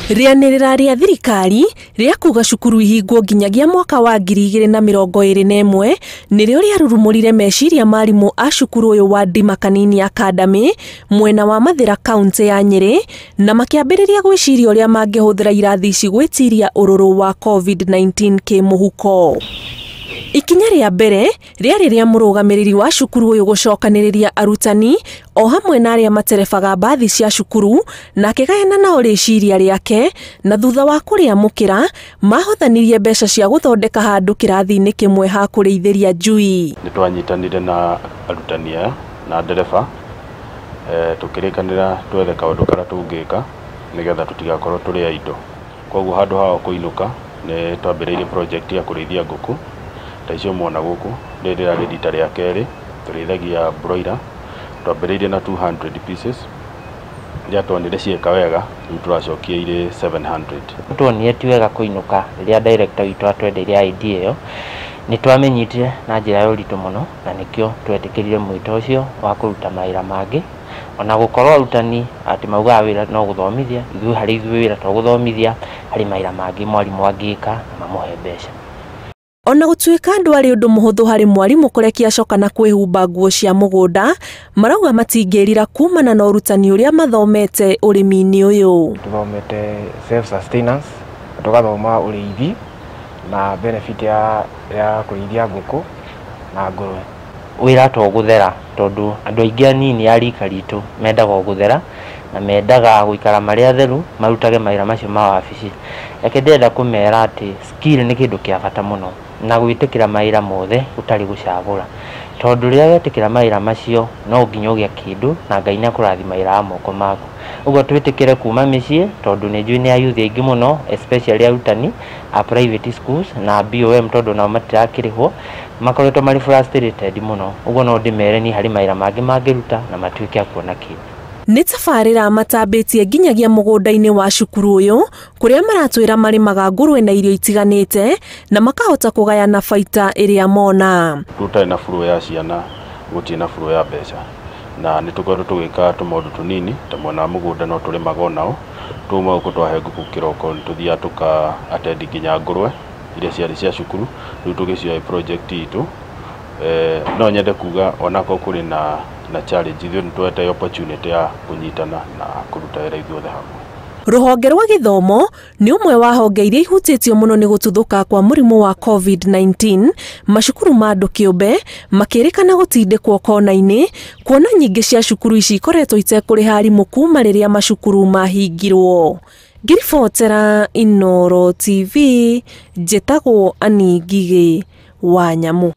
Rĩanĩrĩra rĩa thirikari rĩa kuga cukuru ihingwo nginyagia mwaka wa 2021 nĩrĩo rĩarurumũrire meciria ma arimũ a cukuru ũyũ wa Ndima Kanini Academy mwena wa Mathĩra kaunti ya Nyĩrĩ, na makĩambĩrĩria gwĩciria ũrĩa mangĩhũthĩra irathi ici gwĩtiria ũrũrũ wa COVID-19 kĩmũhuko. Ikinya rĩa mbere rĩarĩ rĩa mũrũgamĩrĩri wa cukuru ũyũ gũcokanĩrĩria arutani o hamwe na arĩa materebaga mbathi cia cukuru, na akĩgayana nao rĩciria rĩake, na thutha wa kũrĩamũkĩra mahothanirie mbeca cia gũthondeka handũ kĩrathi-inĩ kĩmwe ha kũrĩithĩria njui. Nĩ twanyitanire na arutani aya na ndereba, tũkĩrĩkanĩra twethe kaũndũ karĩa tũngĩka nĩgetha tũtigakorwo tũrĩ a indo. Koguo handũ hao kũinũka nĩ twambĩrĩirie project ya kũrĩithia ngũkũ ta icio mwona gũkũ. Rĩrĩ rĩrarĩ rita rĩa kerĩ tũrĩithagia broiler, twambĩrĩirie na 200 pieces, rĩrĩa tuonire cieka wega rĩu tũracokia irĩ 700. Tuonire ti wega kũinũka rĩrĩa director witũ atwendeire idea ĩyo, nĩ twamĩnyitire na njĩra ya ũritũ mũno, na nĩkĩo twetĩkĩrire mwĩto ũcio wa kũruta mawĩra mangĩ. Ona gũkorwo arutani atĩ maugaga wĩra no gũthomithia, ithuĩ harĩ ithuĩ wĩra to gũthomithia, harĩ mawĩra mangĩ mwarimũ angĩka na mamũhe mbeca. Ona gũtuĩka ndwarĩ ũndũ mũhũthũ harĩ mwarimũ kũrekia coka na kwĩhumba nguo cia mũgũnda, marauga matingĩrira kumana na ũrutani ũrĩa mathomete ũrĩmi-inĩ ũyũ. Tũthomete self sustenance, tũgathoma ũrĩithi na benefit ya kũrĩithia ngũkũ na ngũrwe. Wĩra to gũthera, tondũ andũ aingĩ anini a rika ritũ mendaga o gũthera na mendaga gũikara marĩ atheru, marutage mawĩra macio ma wabici. Reke ndĩrenda kũmera atĩ skill nĩ kĩndũ kĩa bata mũno, na gwĩtĩkĩra mawĩra mothe ũtarĩ gũcagũra, tondũ rĩrĩa wetĩkĩra mawĩra macio no nginya ũgĩe kĩndũ na Ngai nĩ akũrathima wĩra wa moko maku. Ũguo twĩtĩkĩre kuma mĩciĩ, tondũ nĩ njũĩ nĩ ayuthi aingĩ mũno especially arutani a private schools na BOM, tondũ nao matirakĩrĩhwo, makoretwo marĩ frustrated mũno. Ũguo no ndĩmere niĩ harĩ mawĩra mangĩ mangĩruta na matuĩke a kuona kĩndũ. Nĩ tabarĩra matambĩtie nginyagia mũgũnda-inĩ wa cukuru ũyũ kũrĩa maratwĩra marĩmaga ngũrwe na irio itiganĩte na makahota kũgayana baita ĩrĩa mona. Tũtarĩ na flow ya ciana, gũtirĩ na flow ya mbeca, na nĩ tũkoretwo tũgĩka tũmaũndũ tũnini ta mwena wa mũgũnda no tũrĩmaga onao. Twauma gũkũ twahe ngũkũ kĩroko nĩ tũthiaga tũka attend nginya ngũrwe iria ciarĩ cia cukuru, rĩu tũgĩcioe project itũ. No nyende kuga onakorwo kũrĩ na challenge, ithuĩ nĩ twete opportunity ya kũnyitana na kũruta wĩra ithuothe hamwe. Rũhonge rwa gĩthomo nĩ ũmwe wa honge iria ihutĩtio mũno nĩ gũtuthũka kwa mũrimũ wa COVID-19, macukuru ma andũ kĩũmbe makĩrĩkana gũtindĩkwo kona-inĩ, kuona nyingĩ cia cukuru ici ikoretwo itekũrĩha arimũ kuma rĩrĩa macukuru mahingirwo. Ngĩribotera Inooro TV, njĩtagwo Annie Ngigĩ wa Nyamu.